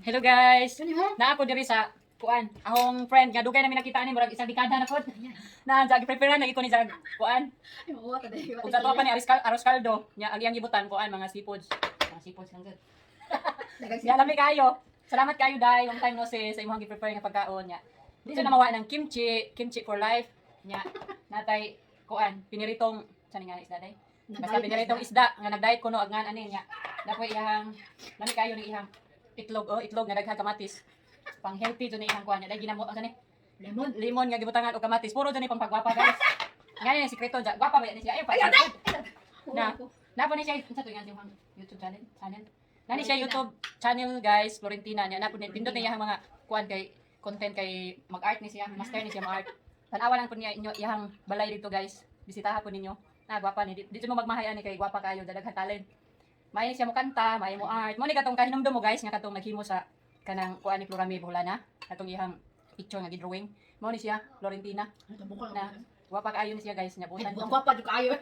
Hello guys. Ano ha? Na ako diri sa kuan. Akong friend nga dugay namin nakita ani, murag isang dekada na pod. Na jag prepare na ko ni jag kuan. Oo, taday. Ug sa pa ni aris aros kaldo nya ang iyang gibutan kuan, mga seafoods. Mga seafoods lang gud. Nya lami kayo. Salamat kayo dai, long time no see, sa imong gi-prepare nga pagkaon nya. Di siya namawa ng kimchi, kimchi for life. Nya natay kuan, piniritong sa nga isda day. Basta piniritong isda nga nag-diet kuno ag ngan ani nya. Dapoy iyang lami kayo ni iyang itlog, oh, itlog nga daghang kamatis. Pang healthy jud ni iyang kuan nya. Dai ginamo ang sani Lemon. limon nga gibutangan og kamatis. Puro jud ni pangpagwapa, guys. Nga ni sikreto dyan. Gwapa ba yan siya? Ay, pa. Na. Napo ni siya sa tuwing ang YouTube channel, channel. Nani siya YouTube channel, guys, Florentina niya. Napo ni pindot niya ang mga kuan kay content kay mag-art ni siya, master ni siya mag-art. Tan-awa lang po niya inyo iyang balay dito, guys. Bisitaha po ninyo. Na gwapa ni dito mo magmahay ani kay gwapa kayo, daghan talent. Maayo siya mo kanta, maayo mo art. Mo ni katong kahinumdum mo, guys, nga katong naghimo sa kanang kuan ni Florami Bulana, katong iyang picture nga gidrawing. Mo ni siya, Florentina. Na. Gwapa kaayo ni siya, guys, nya butan. Ang gwapa jud kaayo.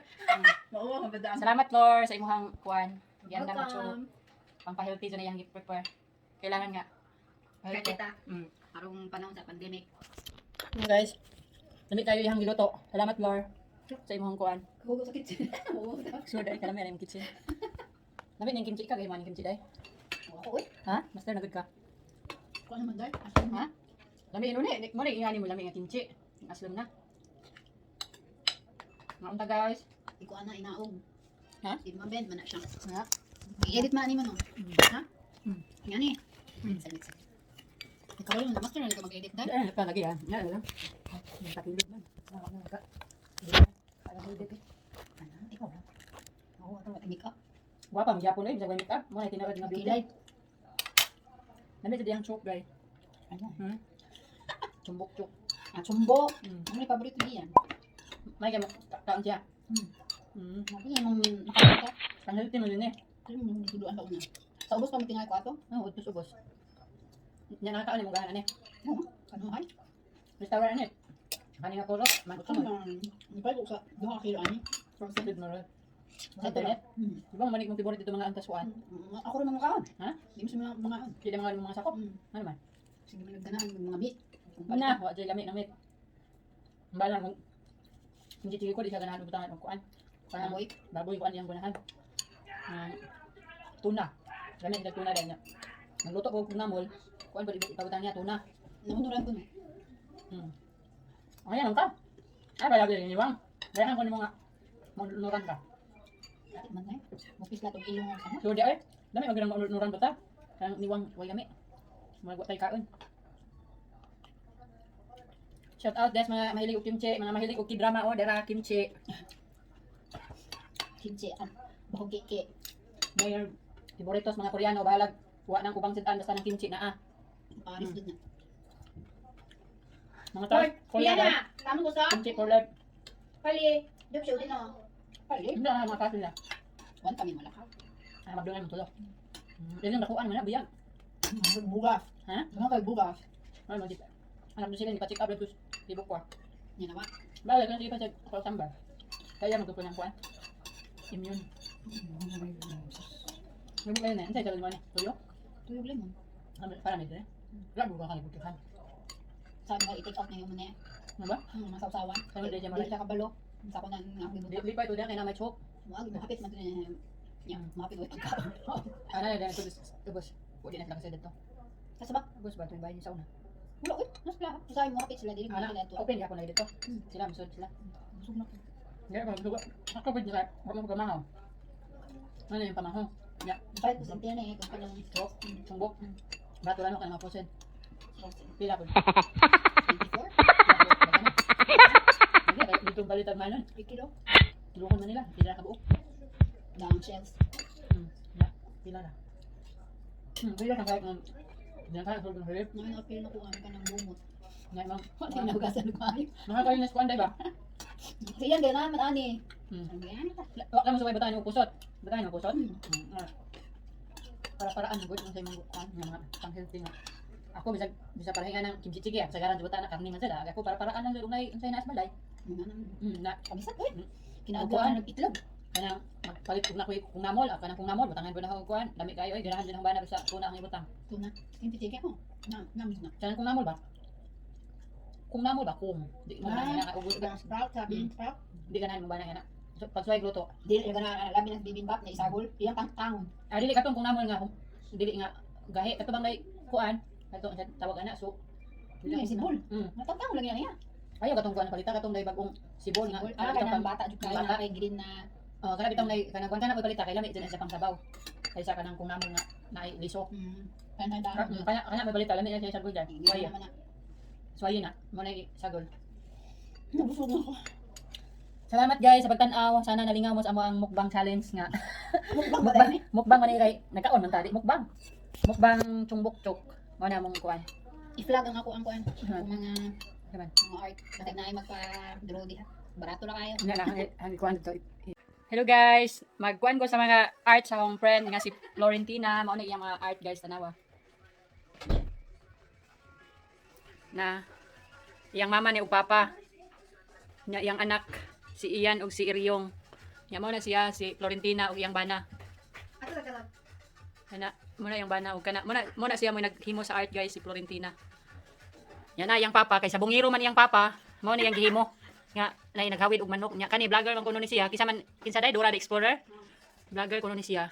Oo, mabadaan. Salamat, Lord, sa imuhang kuan. Gianda mo Welcome. pang-healthy jud na iyang gi-prepare. Kailangan nga. Healthy. Kita. Karong panahon sa pandemic. Guys, dami kayo iyang giluto. Salamat, Lord, sa imuhang kuan. Hugo sa kitchen. Hugo. Sure dai kalami ang kimchi. Lami ning kimchi ka kay man kimchi dai. Ako oy. Ha? Master na good ka. Kuan naman dai. Ha? Lami inuni, mo ni ingani mo lami nga kimchi. Aslom na. Maunta, guys. Iko ana inaog. Ha? Di mabend man na siya. Ha? I-edit man ani man no. Ha? Ngani. Salit salit. Ikaw lang na master na ka mag-edit dai. Dai pa lagi ha. Ya lang. Takilid man. Ka. Ano? Ikaw lang. Oo, ato make up. Gwapa mo gyapon oy, bisag way makeup. Mo na tinuod nga beauty. Kilay. Lami jud iyang choke, guys. Ano? Chumbok chok. Ah, chumbo. Ano yung paborito niya? May kay kaon siya. Ako yung nakakita. Ang healthy mo din eh. Alam mo, nagtuluan pa una. Sa ubos pa mo tingay ko ato? Oh, ubos ubos. Nya nakakaon mo gahan ani. Oo. Ano ay? Restaurant ani. Kani nga kulot, man Ano mo. na? Nipay ko sa duha ka kilo ani. Frozen. Good mo ro. Sa internet? Di ba manik mong favorite dito mga antaswaan? Ako rin mga kaon. Ha? Di mo sa mga mga kaon. Di mga mga sakop. Ano man? Sige man nagganaan ng mga meat. Kung Na, wa jay lami ng meat. Balang kung hindi sige ko di siya ganahan og butangan og kuan. Parang Baboy. Baboy kuan iyang ganahan. Tuna. Lami ang tuna dahil niya. Nagluto ko og kunamol, kuan ba ipabutang niya tuna. Nahunuran ko no. Ayan ka. Ay, balagi ni Wang. Dayan ko ni mga manunuran ka. Dati man ay. Mupis lahat og ilong sa So di ay, dami ang ganang manunuran ba ta? Kang ni Wang way lami. Mga wa tay kaon. Shout out guys mga mahilig og kimchi, mga mahilig og K-drama oh, dara kimchi. Kimchi ang bahog kiki. Mayor favoritos mga Koreano bahalag wa nang ubang sitan basta ng kimchi na ah. Paris dun na. Mga tao, Korea guys, Tama ko sa kimchi for life. pali. Dok siya din oh. Pali. Hindi na mga kaso nila. Wan kami malakaw. Ay, magdungay mo tulo. Yun yung nakuan man na biyag. Bugas. Ha? Mga kay bugas. Ay, magit. Anak do sila ni pa-check up dito tibok ko. Yan na ba? Bala kan sige pa check pa samba. Kaya magpupo ng kuan. Immune. Yung kayo na, antay sa mo ni. Tuyo? Tuyog lemon. Ano para nito eh? Wala buka ka butihan. Sabi nga i-take out na yung muna. Ano ba? Masawsawan. Sabi di siya Di siya kabalo. Sa ko na nga ako Di di pa ito kay na may choke. Mo mahapit man to niya. Ya, mahapit ko pagkaon. Ana na dito ubos. Pwede na lang kasi dito. Kasi ba? Ubos ba tuwing bahay niya sa una? Wala oy, nas pala. Usahay mo hapit sila dili mo Ana, sila to. open gyapon na dito. Sila musod sila. Busog na ko. Hindi ba busog. Ako pwede sa wala mo kamahaw. Ano yung pamahaw? Ya, Palit ko sa internet kung paano choke, sumbok. Bato lang ka na mapusin. Pila ko. 24 Hindi, dito balitan man nun. 3 kilo. Tulungan man nila, pila ka buok. Down shells. Ya, pila na. Pila ka kahit ng diyan ka sulod ng hilip. Namin apil na kuan ka ng lumot. Ngay mang Wala na hugasan ko ayo. Nakakainis ko anday ba? Siyan ganahan man ani. Hmm. Ang ganahan ta. Wa ka mo sumay batahan yung kusot. Batahan yung kusot. Para-paraan gud ang sa imong kuan nga mga pang healthy nga. Ako bisag bisag para ng kimchi jjigae, sagaran jud na karne man sila. Ako para-paraan lang unay unsay naas balay. Ano Na Kamisat oy. Kuan. Kinaadlaw ng itlog. Kanang magpalit og na koy kung namol, ah, kanang kung namol butangan ko na og kuan. Lami kayo oy, ganahan din ang bana basta tuna ang ibutang. Tuna. Yung pitige ko. Na, na, na. Kanang kung namol ba? Kung namol ba kung di mo Ah. na na ug Bean sprout, sa bean sprout. di ganahan mo bana nga na. So, pag suway luto. Dili yung gana labi ng bibimbap na isagol. Iyang tangtang. Ah, dili katong kung namol nga dili nga gahi kato bang nay kuan kato ang tawag ana so Yung sibol. Natangtang lang yan niya. Ayaw katong kuan palita katong nay bagong sibol nga. Sibol. Ah, Ah, bitong kanang pang bata jud kayo bata. na kay green na. Oh, kana bitong nay kanang kuan kana palita kay lami dyan sa pangsabaw. Kaysa kanang kung namol nga naay liso. Kanang dahon. Kana kana may palita lami na siya sagol dyan. Hindi Suway. naman na. Suway na mo na sagol. Nabusog na ako. Salamat guys sa pagtan-aw. Sana nalingaw mo sa amo ang mukbang challenge nga. Mukbang ba Mukbang, tayo? mukbang man kay nagkaon man tadi mukbang. Mukbang chumbok chok. Mo na mong kuan. I-flag ang ako ang kuan. Ang mga Diba? mga art. Kasi na ay magpa-draw diha. Barato lang kayo. Nga na ang kuan dito. Hello guys, magkuan ko sa mga art sa akong friend nga si Florentina, mao na iyang mga art guys, tanawa. Na iyang mama ni ug papa. Nya iyang anak si Ian ug si Iryong. Nya mao na siya si Florentina ug iyang bana. Ato ka lang. Kana mo na iyang bana ug kana mo na siya mo naghimo sa art guys, si Florentina. Nya na iyang papa kay sa bungiro man iyang papa, mao na iyang gihimo nga nay naghawid og manok nya kani vlogger man kuno ni siya kinsa man kinsa day Dora the Explorer vlogger kuno ni siya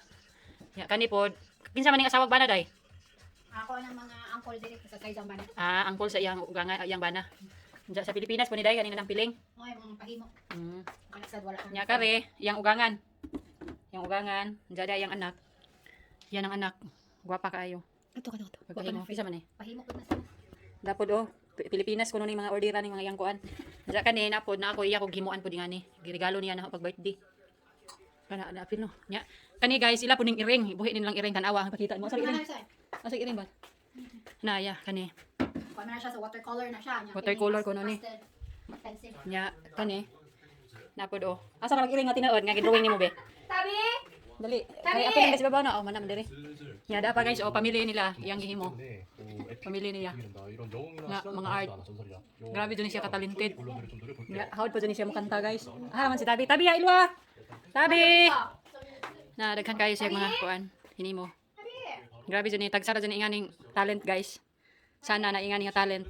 nya kani pod kinsa man ning asawag bana day. Ako ang mga uncle diri sa size ang bana. Ah, angkol sa iyang uganga iyang bana. Diya sa Pilipinas po ni day kanina ng piling. Ay, mga pahimo. Wala sad wala. Nya kare iyang ugangan, iyang ugangan diya day iyang anak, yan ang anak, gwapa kaayo. Ato ka to. Pagpahimo kinsa man eh Pahimo ko na sa. Dapod oh, Pilipinas kuno ni mga ordera ni mga iyang kuan. Diya kani napod na ako iya kog himuan pod ngani. Giregalo niya na ako pag birthday. Kana na apil no. Nya. Kani guys, ila po ning iring, buhi nilang iring tan-awa pakita mo sa iring. Asa iring ba? Na ya kani. Kuan na siya sa watercolor na siya. Nya, Watercolor kuno ni. pastel, pencil. Nya kani. Napod oh. Asa ra mag iring nga tinuod nga gidrawing nimo be? Tabi! Dali. Kay apil guys babaw na oh manam diri. Nya da pa guys oh pamilya nila iyang gihimo. Pamilya niya. Nga, mga art. Grabe dun siya katalented. Nya hawd pa dun siya mukanta guys. Ah man si Tabi. Tabi ya ilwa. Tabi. Na daghan kayo siya mga kuan hinimo. Grabe jud ni tagsara jud ni inganing talent guys. Sana na ingani nga talent.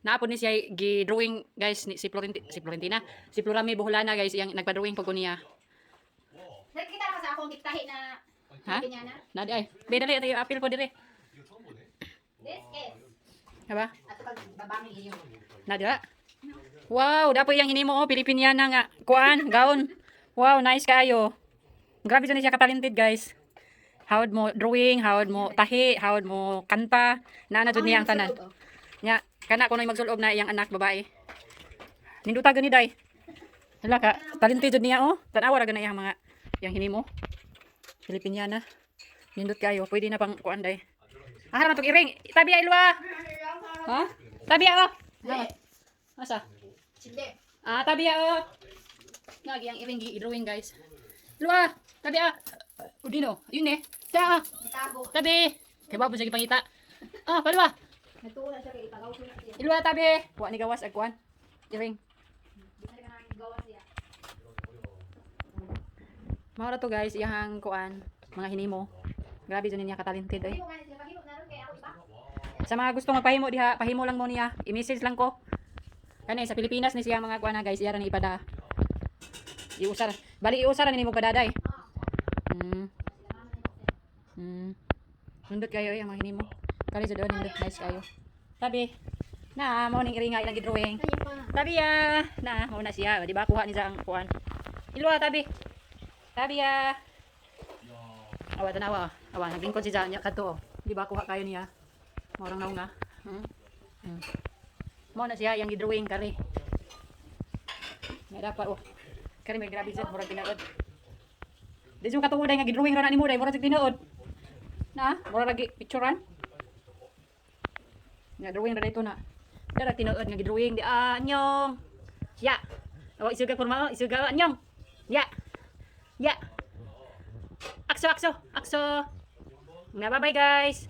Naapod ni siya gi-drawing guys ni si Florentina, si Florami Buholana guys iyang nagpa-drawing pag ko niya. Nakita na ka sa akong gitahi na Ha? niya na. Na di ay. Be dali tayo apil po dire. This is Diba? ato kag babangi iyo. Na dira. Wow, dapat iyang hinimo oh Pilipiniana nga kuan gown. Wow, nice kaayo. Grabe jud ni siya ka-talented guys. Hawd mo drawing, hawd mo tahi, hawd mo kanta, naa na jud niya ang tanan. Nya, kana kuno'y magsulob na iyang anak babae. Ninduta gani day. Hala ka, talented jud niya oh. Tan-awa ra gani iyang mga iyang hinimo. Pilipiniana. Nindot kayo, pwede na pang kuan day. Ah, man tong iring. Tabi ay ilwa. Ha? Tabi oh. Dali. Asa? Sinde. Ah, tabi oh. Lagi ang iring gi-drawing guys. Ilwa, tabi ah. Udino, yun eh. Ta, Gitago. tabi. Kay babo sige pangita. Ah, palwa. Nagtuo na siya kay ipagaw ko na siya. Ilwa tabi. Wa ni gawas ag kuan. Iring. Di na ka gawas siya. Mao ra to guys, iyahang kuan, mga hinimo. Grabe jud niya katalented ay. Pahimo gani siya, pahimo na ron kay ako iba. Sa mga gusto magpahimo diha, pahimo lang mo niya. I-message lang ko. Kani sa Pilipinas ni siya mga kuan na guys, iya ra ni ipada. Iusar. Bali iusar ra ni mo padaday. Nindot kayo ay ang mga hinimo. Kani jud oh, nindot nice kayo. Tabi. Na mao ning iringa ilang gidrawing. Ayun pa. Tabi ya. Na mao na siya, di ba kuha ni sa ang kuan. Ilwa tabi. Tabi ya. Awa tanawa. Awa naglingkod si niya kadto. Oh. Di ba kuha kayo niya? Maurang naunga. Mao na siya yang gidrawing kari. Nga dapat oh. Kari may grabe jud murag tinuod. Di jud katuod nga gidrawing ra na nimo day murag jud tinuod. Na, murag lagi picturean. Nga drawing ra dito na. Dara tinuod nga gidrawing di ah, anyong. Ya. Oh, isuga porma oh, isuga oh, anyong. Ya. Ya. Akso, akso, akso. Na bye-bye guys.